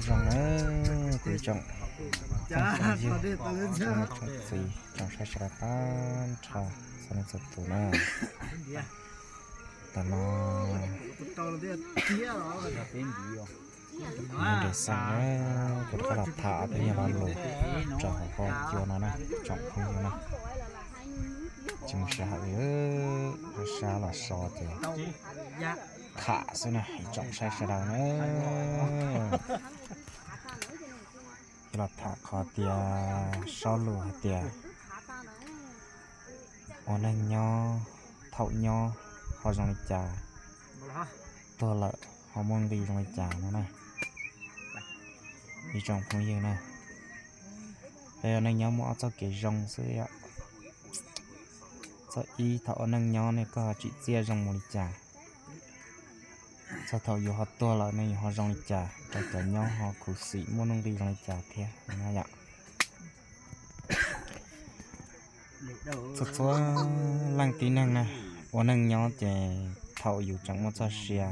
Zoo na, kuv ib tsoom phooj ywg, tsoom txiv, tsoom saib sawv daws tag nrho txhua leej txhua tus na. Tam no ntev xeeb na, kuv rov qab los tham peb niag lo lus rau hauv qab cua no na, tsoom phooj ywg na. Tsis mus sab hawm li, sab los so ces tham xwb na, ib tsoom saib sawv daws na. Yuav los tham qhov tias, saub lus hais tias ua neej nyob, thaum nyob ho zoo li cas, tuag lawm ho muaj nqi zoo li cas no na. Ib tsoom phooj ywg na, peb ua neej nyob muaj ob txoj kev zoo xwb yom. Txoj ib, thaum ua neej nyob ne koj ho tsim txiaj zoo mus li cas, txog thaum yus ho tuag lawm ne yus ho zoo li cas, rau cov nyob ho khuv xim muaj nuj nqi zoo li cas thiab no yom. Txhua txhua leej tib neeg na, ua neej nyob ces thaum yus tseem muaj txoj sia,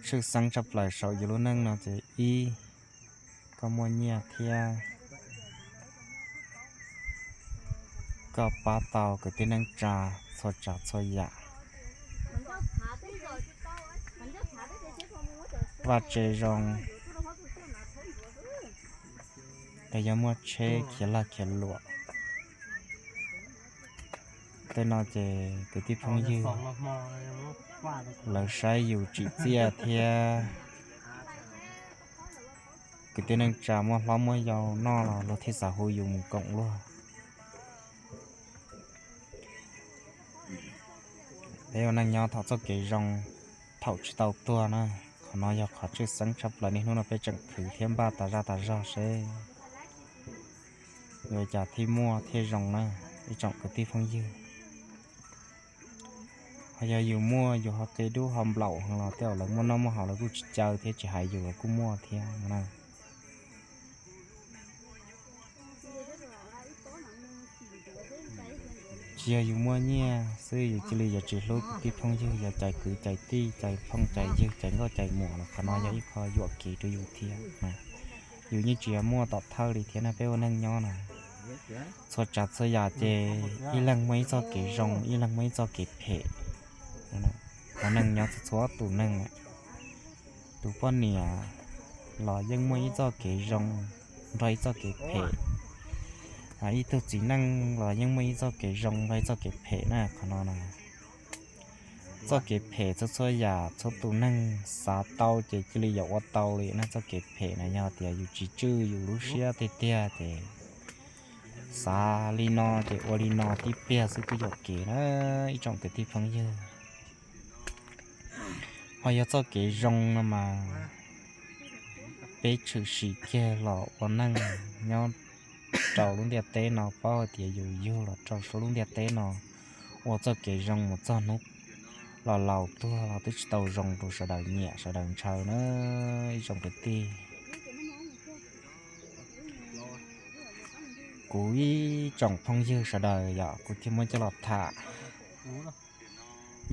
tshwj xeeb tshaj plaws saum yus lub neej no ces ib, koj muaj nyiaj thiab koj pab tau kwv tij neej tsa txhua tsav txhua yam, vaj tse zoo, los yog muaj tsheb khiav lag khiav luam. Tej no ces kwv tij phooj ywg lawv saib yus tsim txiaj thiab kwv tij neej tsa muaj hlob muaj yau noj los luag thiaj xav hu yus mus koom luag. Peb ua neej nyob thaum txoj kev zoo, thaum tsis tau tuag na, qhov no yog qhov tshwj xeeb tshaj plaws niaj hnub no peb tseem khwv thiab npaj tas zaj tas zog seb yuav cas thiaj muaj thiaj zoo na, ib tsoom kwv tij phooj ywg. Ho yog yus muaj yus ho qia dub ho nplaum heev los tej zaum lawv muaj noj muaj haus lawv kuj tsis caw thiab tsis hais yus los kuj muaj thiab na. Tsis yog yus muaj nyiaj xwb yus cia li yuav tsis hlub kwv tij phooj ywg, yog cais kwv cais tij cais phooj cais ywg cais nkauj cais muam los qhov no yog ib qho yuam kev rau yus thiab. Yus yeej tsis yog muaj tom thawj li thiab na, peb ua neej nyob na, txhua tsav txhua yam ces ib leeg muaj ib txoj kev zoo ib leeg muaj ib txoj kev phem. Ua neej nyob txhua txhua tus neeg, tus poj niam los yeej muaj ib txoj kev zoo nrog ib txoj kev phem, ib tug txiv neej los yeej muaj ib txoj kev zoo nrog ib txoj kev phem na. Qhov no na, txoj kev phem txhua txhua yam txhua tus neeg xav tau ces cia li yuav ua tau li na. Txoj kev phem na yog tias yus tsis tswj yus lub siab tiag tiag ces xav li no ces ua li no tib pliag xwb twb yuam kev na, ib tsoom kwv tij phooj ywg. Ho yog txoj kev zoo no mas peb tshwm sim kiag los ua neej nyob rau lub ntiaj teb no, paub hais tias yus yug los rau saum lub ntiaj teb no, ua txoj kev zoo mus txog hnub los laus tuag los twb tsis tau zoo rau sawv daws nyiam sawv daws ntshaw na, ib tsoom kwv tij. Kuv ib tsoom phooj ywg sawv daws yom, kuv thiaj muab coj los tham.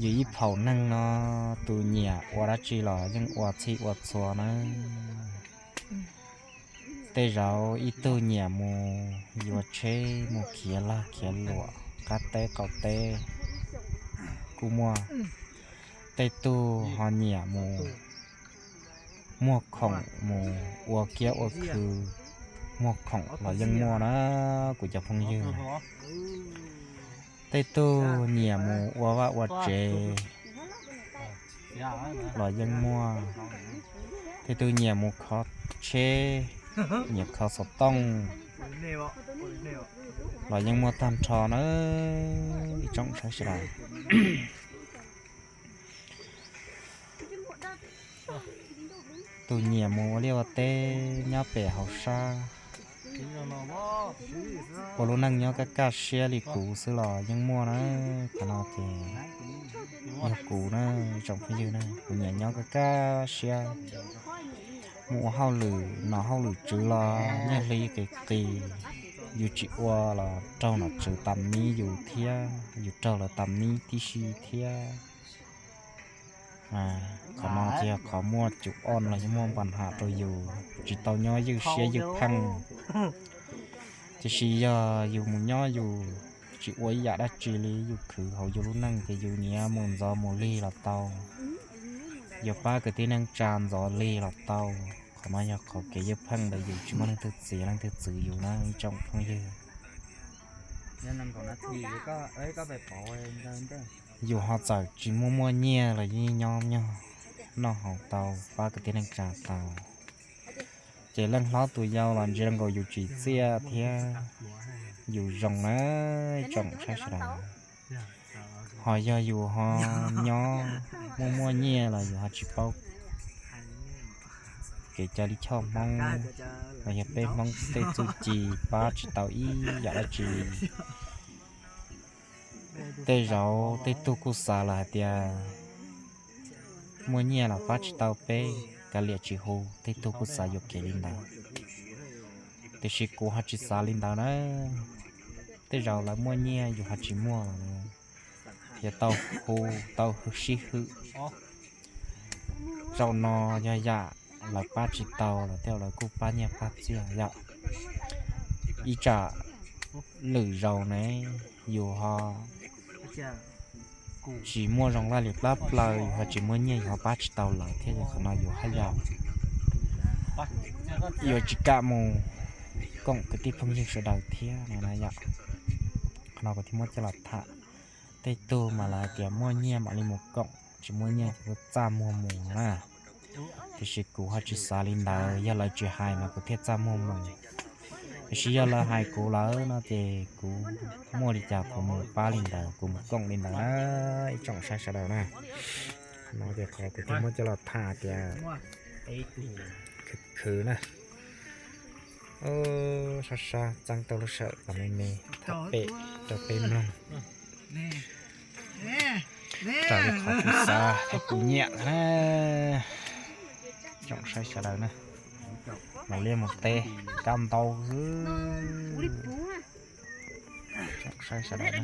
Yus ib phaum neeg no, tus nyiam ua dab tsi los yeej ua txhij ua txhua na. Tej zaum ib tug nyiam mus yuav tsheb mus khiav lag khiav luam qab teb qaum teb kuj muaj. Tej tug ho nyiam mus muag khoom mus ua kiab ua khw muag khoom los yeej muaj na, kuv cov phooj ywg. Tej tug nyiam mus ua vaj ua tsev los yeej muaj. Tej tug nyiam mus khov tsheb, nyiam khov xov tooj los yeej muaj tag nrho na, ib tsoom saib sawv daws. Tus nyiam mus ua liaj ua teb nyob pem hauv sab, ua lub neej nyob kaj kaj siab li kuv xwb los yeej muaj na. Qhov no ces yog kuv na, tsoom phooj ywg na, kuv nyiam nyob kaj kaj siab, mus ua hauj lwm nom hauj lwm tswv los nyiaj hli qis qis, yus tsis ua los raug nom tswv tam nib yus thiab, yus raug lawv tam nib tib si thiab. Qhov no ces yog qhov muaj cum ob los yog muaj npa ham rau yus tsis tau nyob ywj siab ywj pheej. Tiam sis yog yus mus nyob yus tsis ua ib yam dab tsi li, yus khwv hauv yus lub neej ces yus niaj mus ntxov mus lig los tau, yuav pab kwv tij neej tsa ntxov lig los tau. Qhov no yog qhov kev ywj pheej ntawm yus tsis muaj leej twg txiv leej twg txwv yus na ib tsoom phooj ywg. Yus ho txawm tsis muaj muaj nyiaj los yeej nyob nyog noj haus tau, pab kwv tij neej tsa tau. Ces leej hlob tus yau los ntsia nkaus yus tsim txiaj thiab yus zoo na ib tsoom saib sawv daws. Ho yog yus ho nyob muaj muaj nyiaj los yus ho tsis paub kev cai lij choj Hmoob, los yog peb Hmoob tej txuj ci pab tsis tau ib yam dab tsi li. Tej zaum tej tug kuj xav lawm hais tias muaj nyiaj los pab tsis tau peb, kav liam tsis hu, tej tug kuj xav yuam kev li ntawd. Tiam sis kuv ho tsis xav li ntawd na. Tej zaum lawv muaj nyiaj yus ho tsis muaj los yuav tau hu, tau sib hwm. Zaum no yog yam lawv pab tsis tau los tej zaum lawv kuj pab nyiaj pab txiaj yom. Ib tsam lwm zaus ne yus ho tsis muaj zoo laj li plab plaws, yus ho tsis muaj nyiaj yus ho pab tsis tau lawv thiab ces qhov no yus haj yam yuav tsis kam mus koom kwv tij phooj ywg sawv daws thiab no na yom. Qhov no kuv thiaj muab coj los tham. Tej tug mas lawv hais tias muaj nyiaj mam li mus koom, tsis muaj nyiaj ces kuj txaj muag mus no na. Tiam sis kuv ho tsis xav li ntawd, yog lawv tsis hais mas kuv thiaj txaj muag mus. Tiam sis yog lawv hais kuv lawm no ces kuv muaj li cas kuv mus pab li ntawd, kuv mus koom li ntawd na ib tsoom saib sawv daws na. No ces qhov kuv thiaj muab coj los tham tias khwv khwv na. Sab sab txeeb tau lub sawm los me me tham pem rau peb mloog. Raws li qhov kuv xav thiab kuv nyiam na. Tsoom saib sawv daws na, mus liaj mus teb kab ntau xwb. Tsoom saib sawv daws na,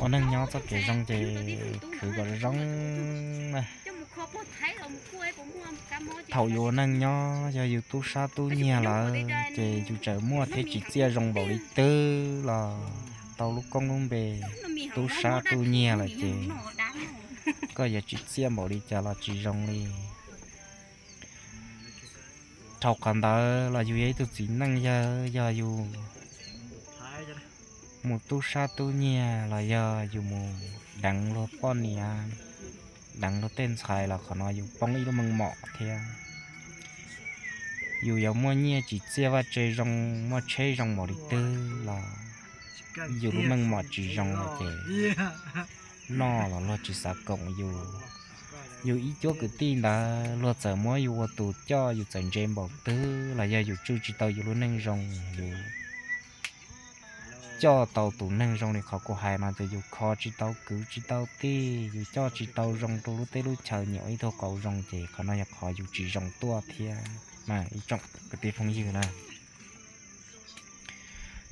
ua neej nyob txoj kev zoo ces khwv kom zoo na. Thaum yus ua neej nyob yog yus tub sab tub nyiag lawm ces yus txawm muaj thiab tsim txiaj zoo npaum li twg los tau lub koob lub npe tub sab tub nyiag lawm ces koj yuav tsim txiaj npaum li cas los tsis zoo li. Dhau qhov ntawd los yus yog ib tug txiv neej yawg, yog yus mus tub sab tub nyiag los yog yus mus deev luag poj niam, deev luag tej ntxhais los qhov no yus poob ib lub meej mom thiab. Yus yuav muaj nyiaj tsim txiaj vaj tse zoo, muaj tsheb zoo npaum li twg los yus lub meej mom tsis zoo lawm ces noj los luag tsis xav koom yus. Yus ib cuab kwv tij ntawd luag txawm muab yus ua tus coj, yus txawm ntse npaum twg los yog yus tswj tsis tau yus lub neej zoo, yus coj tau tus neeg zoo li qhov kuv hais no ces yus kho tsis tau kwv tsis tau tij, yus coj tsis tau zoo rau lub teb lub chaw, nyiam ib tug qauv zoo ces qhov no yog qhov yus tsis zoo tuaj thiab na ib tsoom kwv tij phooj ywg na.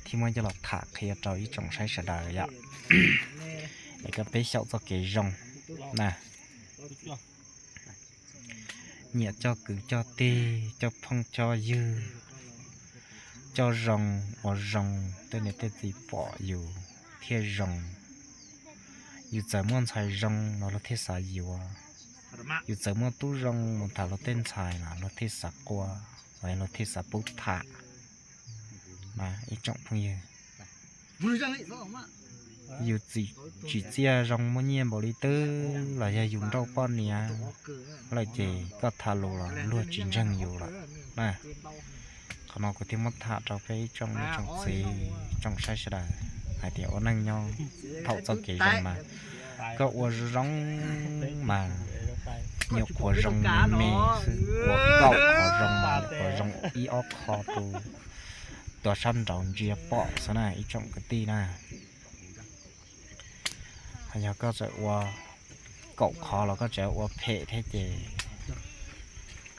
Thiaj muab coj los tham qhia rau ib tsoom saib sawv daws yom, es kom peb xyaum txoj kev zoo na. Nyiam coj kwv coj tij, coj phooj coj ywg, coj zoo, ua zoo, tej niam tej txiv pom yus thiaj zoo. Yus txawm muaj ntxhais zoo los luag thiaj xav yuav, yus txawm muaj tub zoo mus tham luag tej ntxhais los luag thiaj xav qua, luag thiaj xav pub tham. Ib tsoom phooj ywg, yus tsim txiaj zoo muaj nyiaj npaum li twg los yog yus nrauj poj niam lawm ces koj tham lus los luag tsis ntseeg yus lawm. Qhov no kuv thiaj muab tham rau peb ib tsoom niam tsoom txiv tsoom saib sawv daws hais tias ua neej nyob thaum txoj kev zoo mas koj ua zoo mas nyuam qhuav zoo me me xwb, ua kaum qhov zoo mas nyuam qhuav zoo ib ob qho rau tuav sab nraud ntsia pom xwb na ib tsoom kwv tij na. Yog koj txawm ua kaum qhov los koj tseem ua phem thiab ces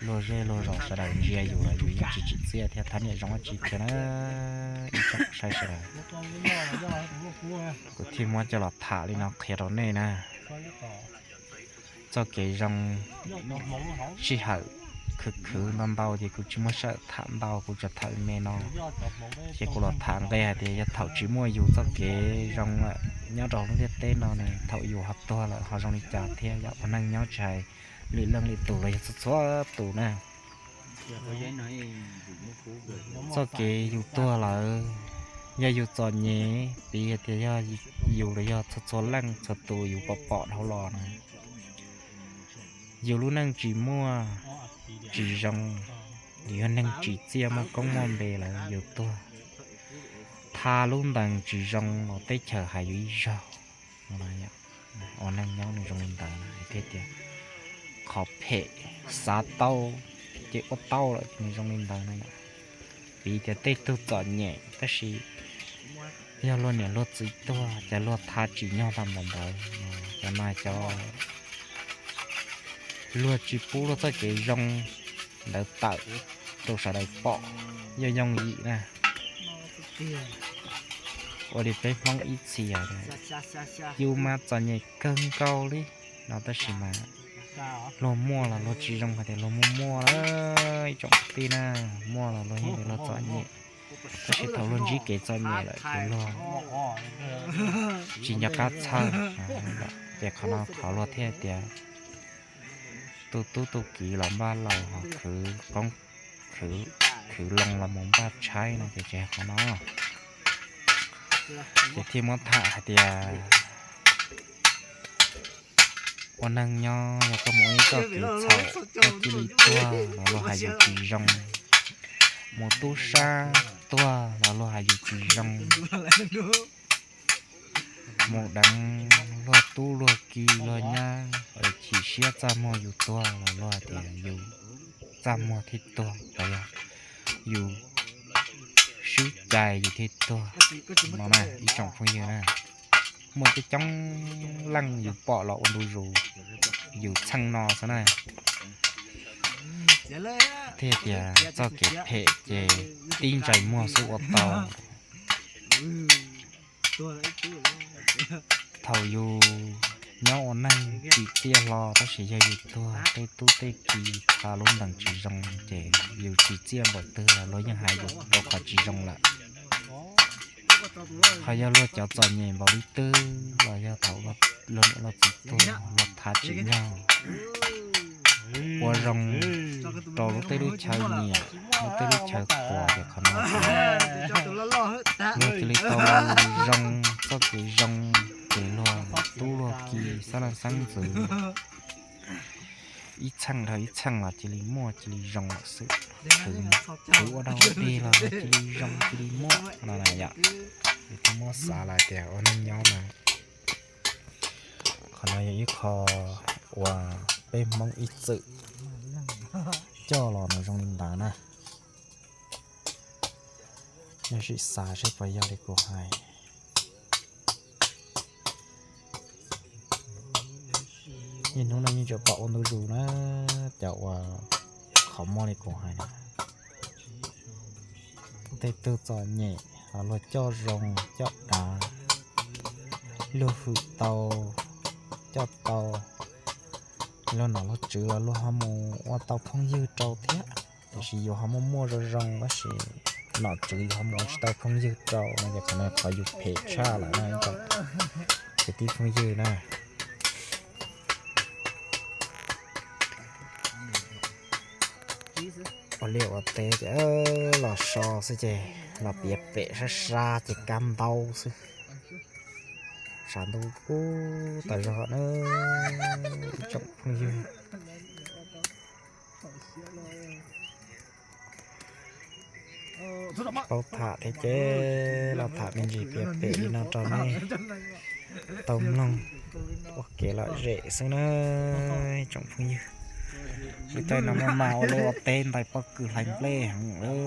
luag zej luag zos sawv daws ntsia yus los yus yeej tsis tsim txiaj thiab thab niam zoo dab tsi thiab na ib tsoom saib sawv daws. Kuv thiaj muab coj los tham li no qhia rau nej na. txoj kev zoo sij hawm khwv khwv ntau ntau ces kuv tsis muaj sij hawm tham ntau, kuv tsuas tham me no. Ces kuv los tham nqe hais tias yog thaum tsis muaj yus txoj kev zoo lawm nyob rau lub ntiaj teb no ne, thaum yus ho tuag lawm ho zoo li cas thiab yom. Ua neej nyob tsis hais lwm leej lwm tus los yog txhua txhua tus na. Txoj kev yus tuag lawm, yog yus txom nyem, piv hais tias yog yus los yog txhua txhua leej txhua tus yus pom pom dhau los na, yus lub neej tsis muaj, tsis zoo, yus yog neeg tsim txiaj muaj koob muaj npe lawm yus tuag, thaj lub ntees tsis zoo los teb chaws hais yus ib zaug. Ua neej nyob nws zoo li ntawd na, hais thiaj tias qhov phem xav tau ces ua tau lawm ces nws zoo li ntawd na yom. Piv tias tej tug txom nyem tab sis yog luag niam luag txiv tuag ces luag thaj tsim nyog tau npaum ntawd. Cov no cov luag tsis pub luag txoj kev zoo ntawd tawm rau sawv daws pom, yooj yooj yim na. Ua li peb Hmoob ib txhis yus mas txom nyem kawg nkaus li no tab sis mas luag muaj los luag tsis zoo hais tias luag muaj muaj lawm ib tsoom kwv tij na, muaj los luag yeej tias luag txom nyem, tab sis thaum luag ntsib kev txom nyem lawm ces luag tsis nco qab txhawj. Ces qhov no qhov luag thiaj tias tu tub tu kiv los npaj laus ho khwv qoob khwv loo los mus npaj tshaib no ces tsis hais qhov no. Ces thiaj muab tham hais tias ua neeg nyob yog koj mus ua ib txoj kev txhaum, koj cia li tuag los luag hais yus tsis zoo, mus tub sab tuag los luag hais yus tsis zoo, mus deev luag tub luag ki luag nyab es chim siab txaj muag yus tuag los luag hais tias yus txaj muag thiaj tuag los yog yus swb cai yus thiaj tuag no na ib tsoom phooj ywg na. Muaj coob coob leej yus pom los ua ntu zus yus txheej no xwb na. Thiaj tias txoj kev phem ces tib ntsais muag xwb ua tau. Thaum yus nyob ua neeg tsim txiaj hlo tab sis yog yus tuag tej tub tej ki thaj lub ntees tsis zoo ces yus tsim txiaj npaum twg los luag yeej hais yus rau qhov tsis zoo lawm. Qhov yog luag cov txom nyem npaum li twg los yog thaum luag niam luag txiv tuag luag thaj tsim nyog ua zoo rau lub tej lub chaw nyiam, lub tej lub chaw thuam ces qhov no luag cia li tau zoo, txoj kev zoo, ces luag tub luag ki xab laj xeeb ntxwv ib txheej dhau ib txheej los cia li muaj cia li zoo lawm xwb. Khwv ua dog ua dig los luag cia li zoo cia li muaj no na yom. Ces thiaj muab xav lawm tias ua neej nyob mas qhov no yog ib qho uas peb Hmoob ib txwm coj los nws zoo li ntawd na. Nej sim xav seb puas yog li kuv hais. Niaj hnub no yeej tseem pom ua ntu zus na, cov uas qhov muaj li kuv hais na. Tej tug txom nyem los luag coj zoo coj dav, luag hwm tau, coj tau, luag nom luag tswv los luag ho mus ua tau phooj ywg rau thiab. Tiam sis yus ho muaj muaj zoo zoo tab sis nom tswv yus ho mus ua tsis tau phooj ywg rau no ces qhov no qhov yus phem tshaj lawm na ib tsoom kwv tij phooj ywg na. Ua liaj ua teb ces los so xwb ces los piav pem sab sab ces kab ntau xwb. Tshav ntuj kub tas zog na ib tsoom phooj ywg. Paub tham thiab ces los tham me ntsis piav pem li no rau nej tau mloog ua kev lom zem xwb na ib tsoom phooj ywg. Lub caij no maj mam ua liaj ua teb ntais pob kws hlais nplej heev lawm.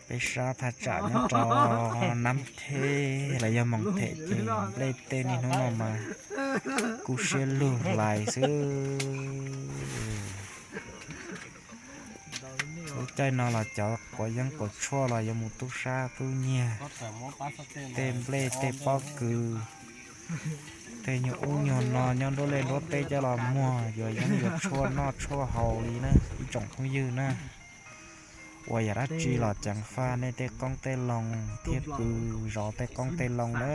Peb sab thaj tsam nyob rau Nab Theb los yog Moos Them ces nplej tej niaj hnub no mas kub siab lug hlais xwb. Lub Caij no los cov quav yeeb quav tshuaj los yuav mus tub sab tub nyiag tej nplej tej pob kws, tej nyuag ub nyuag no nyob nruab liaj nruab teb coj los muag yuav yeeb yuav tshuaj noj tshuaj haus li na ib tsoom phooj ywg na. Ua yam dab tsi los ceev faj nej tej qoob tej loo thiab pw zov tej qoob tej loo na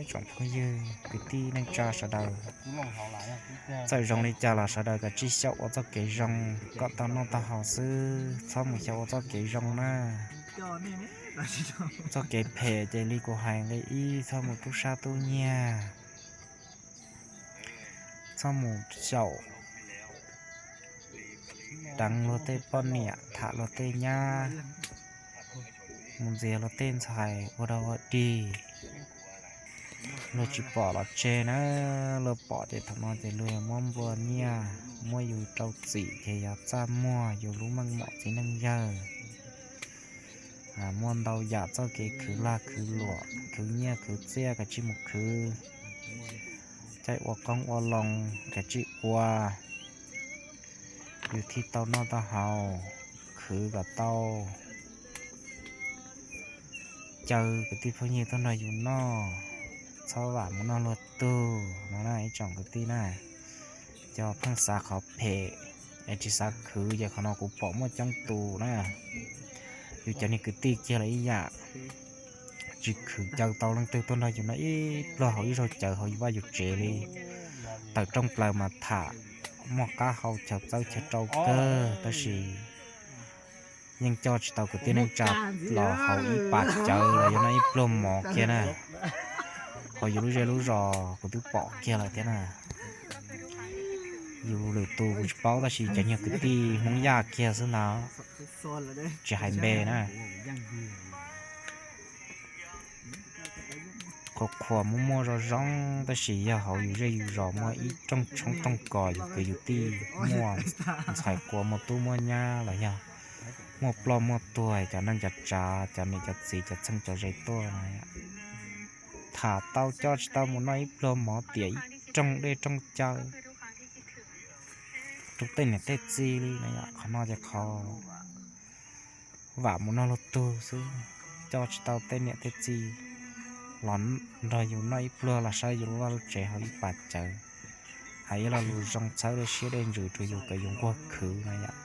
tsoom phooj ywg kwv tij neej tsa sawv daws. Txawm zoo li cas los sawv daws kav tsij xyaum ua txoj kev zoo kom tau noj tau haus xwb, txhob mus xyaum ua txoj kev zoo na. Txoj kev phem ces li kuv hais nqe ib, txhob mus tub sab tub nyiag, txhob mus xyaum deev luag tej poj niam, tham luag tej nyab, mus ntxias luag tej ntxhais ua dog ua dig. Luag tsis pom los tseg na, luag pom ces thaum no ces luag yog muab npua nyiaj, muab yus rau txim ces yog txaj muag yus lub meej mom txiv neej yawg. Muaj ntau yam txoj kev khwv lag khwv luam, khwv nyiaj khwv txiaj kav tsij mus khwv. Caij ua qoob ua loo kav tsij ua, yus thiaj tau noj tau haus, khwv kom tau, caw kwv tij phooj ywg tuaj nrog yus noj, txhob vam mus noj luag tug no na ib tsoom kwv tij na. Cov pheej xav qhov phem es tsis xav khwv ces qhov no kuv pom muaj coob tus na. Yus cov niag kwv tij kiag los ib yam, tsis khwv caw tau leej twg tuaj nrog yus noj ib pluag hauv ib zaug cawv hauv yus vaj yus tsev li. Tawm rooj plaws mas tham muaj qab hau chaw txawb chaw rau kawg tab sis yeej coj tsis tau kwv tij neej tsa los hauv ib pas cawv los yog noj ib pluag mov kiag na. Hauv yus lub zej lub zos kuv twb pom kiag lawm thiab na. Yus lwm tus kuv tsis paub tab sis cov nyuag kwv tij Hmoob Yaj kiag xwb ntag, tsis hais npe na. Qhuas qhuas muaj muaj zoo zoo tab sis yog hauv yus zej yus zos muaj ib rooj tshoob rooj kos yus kwv yus tij muaj ntxhais quav muaj tub muaj nyab los yog muaj ploj muaj tuag cov neej cov tsav cov niam cov txiv cov txheej cov ze tuaj no, tham tau coj tsis tau mus noj ib pluag mov tiam ib rooj dej rooj cawv rau tej niam tej txiv li no. Qhov no ces qhov vam mus noj luag tug xwb, coj tsis tau tej niam tej txiv los nrog yus noj ib pluag los saib yus lub vaj lub tsev hauv ib pas cawv, hais ib lo lus zoo txhawb dej siab dej ntsws rau yus kom yus nquag khwv no yom.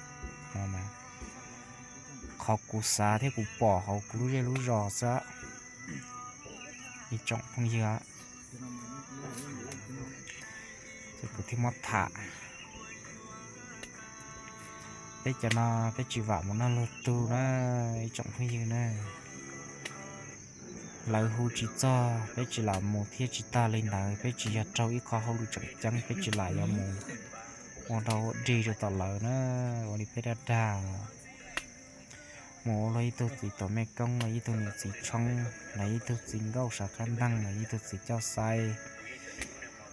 Qhov kuv xav thiab kuv pom hauv kuv lub zej lub zos xwb, ib tsoom phooj ywg, ces kuv thiaj muab tham. Peb cov no peb tsis vam mus noj luag tug na, ib tsoom phooj ywg na. Lawv hu tsis txog peb tsis lam mus thiab tsis tag li ntawd peb tsis yog raug ib qho hauj lwm tseem ceeb peb tsis lam yuav mus ua dog ua dig rau tom lawv na. Ua li peb dag dag los mus ua luag ib tug txiv tuam mej koob los ib tug niam txiv tshoob los ib tug txiv nkauj sav qab nteeg los ib tug txiv coj xaib,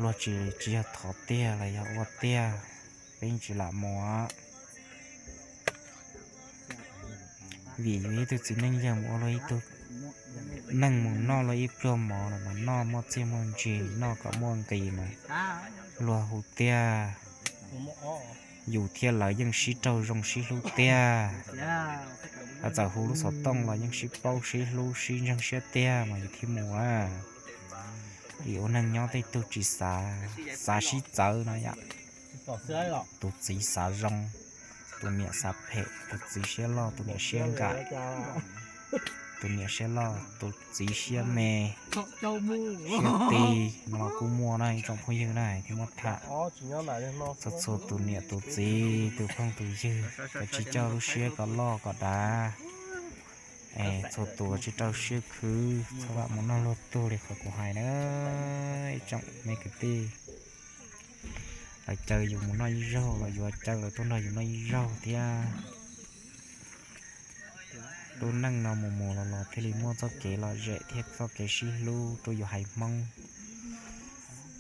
luag tsis, tsis yog thov tiag los yog ua tiag, peb yeej tsis lam mus. Vim yus ib tug txiv neej yawg mus ua luag ib tug neej mus noj luag ib pluag mov los mas noj muaj txiaj muaj ntsig, noj kom muaj nqis mas luag hu tiag, yus thiab lawv yeej sib raug zoo sib hlub tiag. Txawm hu lub xov tooj los yeej sib paub sib hlub sib ntseeg siab tiag mas yus thiaj mus a. Vim ua neeg nyob tej tug tsis xav, xav sib txawv no yom. Tus txiv xav zoo, tus niam xav phem, tus txiv siab loj tus niam siab nkam, tus niam siab loj tus txiv siab me, siab ti, no los kuj muaj na ib tsoom phooj ywg na thiaj muab tham. Txhua txhua tus niam tus txiv tus phooj tus ywg kav tsij coj lub siab kom loj kom dav, txhua tus kav tsij rau siab khwv, txhob vam mus noj luag tug li qhov kuv hais na ib tsoom me kwv tij. Lawv caw yus mus noj ib zaug los yuav caw lawv tuaj nrog yus noj ib zaug thiab. Lub neej no mus mus los los thiaj li muaj txoj kev lom zem thiab txoj kev sib hlub rau yus haiv Hmoob.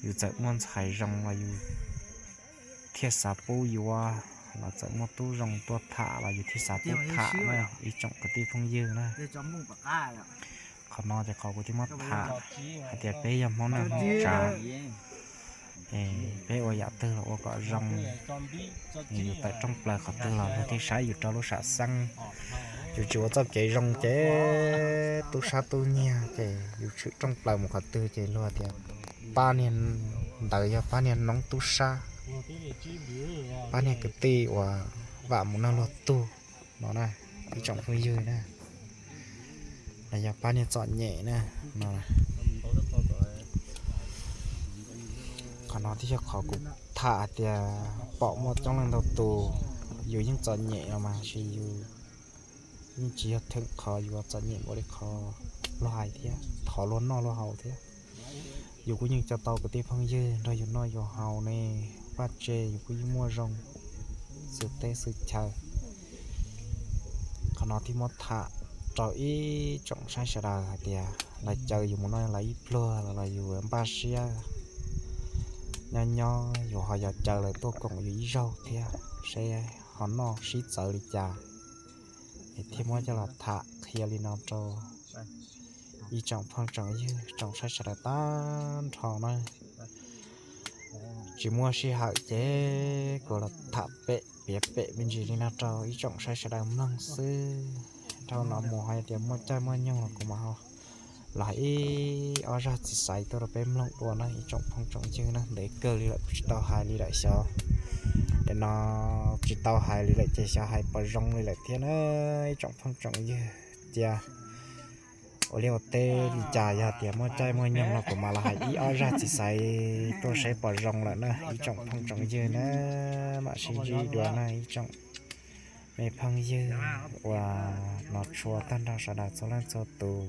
Yus txawm muaj ntxhais zoo los yus thiaj xav pub yuav, los txawm muaj tub zoo tuaj tham los yus thiaj xav pub tham na ib tsoom kwv tij phooj ywg na. Qhov no ces qhov kuv thiaj muab tham hais tias peb yog Hmoob neej Hmoob tsav, Peb ua yam twg los ua kom zoo, yus tawm rooj plaws qhov twg los luag thiaj saib yus rau lub sam xeeb. Yus tsis ua txoj kev zoo ces tub sab tub nyiag ces yus tshwm rooj plaws mus qhov twg ces luag tias pab niag ntawd yog pab niag noob tub sab, pab niag kwv tij uas vam mus noj luag tug no na, ib tsoom phooj ywg na, los yog pab niag txom nyem na no. Qhov no twb yog qhov kuv tham hais tias pom muaj coob leej ntau tus, yus yeej txom nyem no mas sis yus yeej tsis yog theem qhov yus txom nyem npaum li qhov luag hais thiab, thov luag noj luag haus thiab. Yus kuj yeej coj tau kwv tij phooj ywg nrog yus noj yus haus ne, vaj tse yus kuj yeej muaj zoo xwm teb xwm chaw. Qhov no thiaj muab tham rau ib tsoom saib sawv daws hais tias lawv caw yus mus noj lawv ib pluag los yus npaj siab nyob nyob yus ho yog caw lawv tuaj koom yus ib zaug thiab seb ho noj sib txawv li cas. Es thiaj muab coj los tham qhia li no rau ib tsoom phooj tsoom ywg tsoom saib sawv daws tag nrho na. Tsis muaj sij hawm ces kuv los tham pem piav pem me ntsis li no rau ib tsoom saib sawv daws mloog xwb. Dhau no mus ho yog tias muaj caij muaj nyoog los kuv mam ho los hais ib ob zaj txiv xaiv tuaj rau peb mloog dua na ib tsoom phooj tsoom ywg na. Ntev kawg li lawm kuv tsis tau hais li lawm xyov, nim no tsis tau hais li lawm ces xyov hais puas zoo li lawm thiab na ib tsoom phooj tsoom ywg. Cia ua liaj ua teb li cas yog tias muaj caij muaj nyoog no kuv mam los hais ib ob zaj txiv xaiv tuaj seb puas zoo lawm na ib tsoom phooj tsoom ywg na. Mam sib ntsib dua na ib tsoom me phooj ywg uas no tshua tag nrho sawv daws txhua leej txhua tus.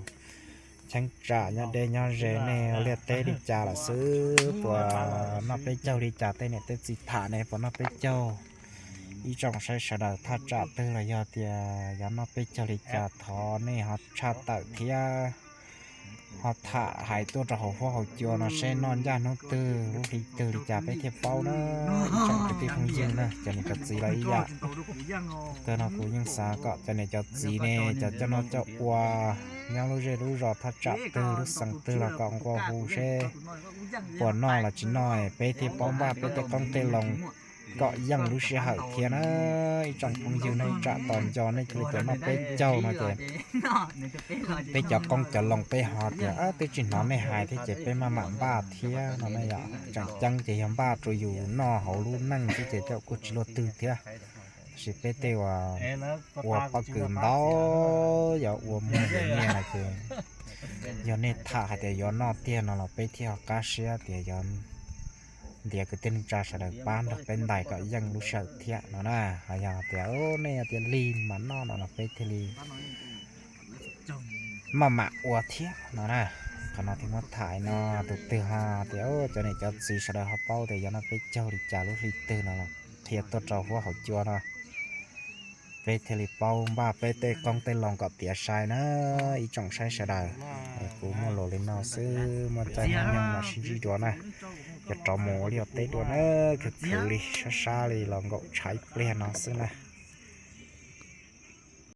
Cheeb tsam nyob deb nyob ze nej ua liaj teb li cas lawm xwb, puas noj peb caug li cas, tej niam tej txiv tham ne puas noj peb caug. Ib tsoom saib sawv daws thaj tsam twg los yog tias yog noj peb caug li cas thov nej ho tshaj tawm thiab ho tham hais tuaj rau hauv huab hauv cua no seb noj ncaj hnub twg lub hli twg li cas peb thiaj paub na. Ib tsoom kwv tij phooj ywg na, cov niam cov txiv los ib yam. Kawg no kuv yeej xav kom cov niam cov txiv ne, cov coj noj coj ua nyob lub zej lub zos thaj tsam twg lub xeev twg los kom nqua hu seb puas noj los tsis noj, peb thiaj paub npaj peb tej qoob tej loo kom yeej lub sij hawm thiab na. Ib tsoom phooj ywg nej tsam tos nco nej cia li tias noj peb caug no ces peb cov qoob cov loo peb ho tias twb tsis hnov nej hais thiab ces peb maj mam npaj thiab no na yom. Tseem ceeb ces yog npaj rau yus noj hauv lub neej xwb ces coj kuj tsis luaj twg thiab. Tab sis peb tej uas ua pob kws ntau, yuav ua muag yuav nyiaj no ces yog nej tham hais tias yuav noj tiag no los peb thiaj ho qab siab tias yuav ntiav kwv tij neej tsa sawv daws pab nrog peb ntais kom yeej lub sij hawm thiab no na. Ho yog tias nej tias lig mas noj no los peb thiaj li maj mam ua thiab no na. Qhov no thiaj muab tham no, tus twg ho tias cov niam cov txiv sawv daws ho paub tias yuav noj peb caug li cas lub hli twg no los qhia tuaj rau huab hauv cua no, peb thiaj li paub npaj peb tej qoob tej loo kom tiav sai na. Ib tsoom saib sawv daws, kuv muaj lus li no xwb, muaj caij muaj nyoog mam sib ntsib dua na. Yuav rov mus ua liaj ua teb dua na, khwv khwv li sab sab li los nkaum tshav ib pliag no xwb na.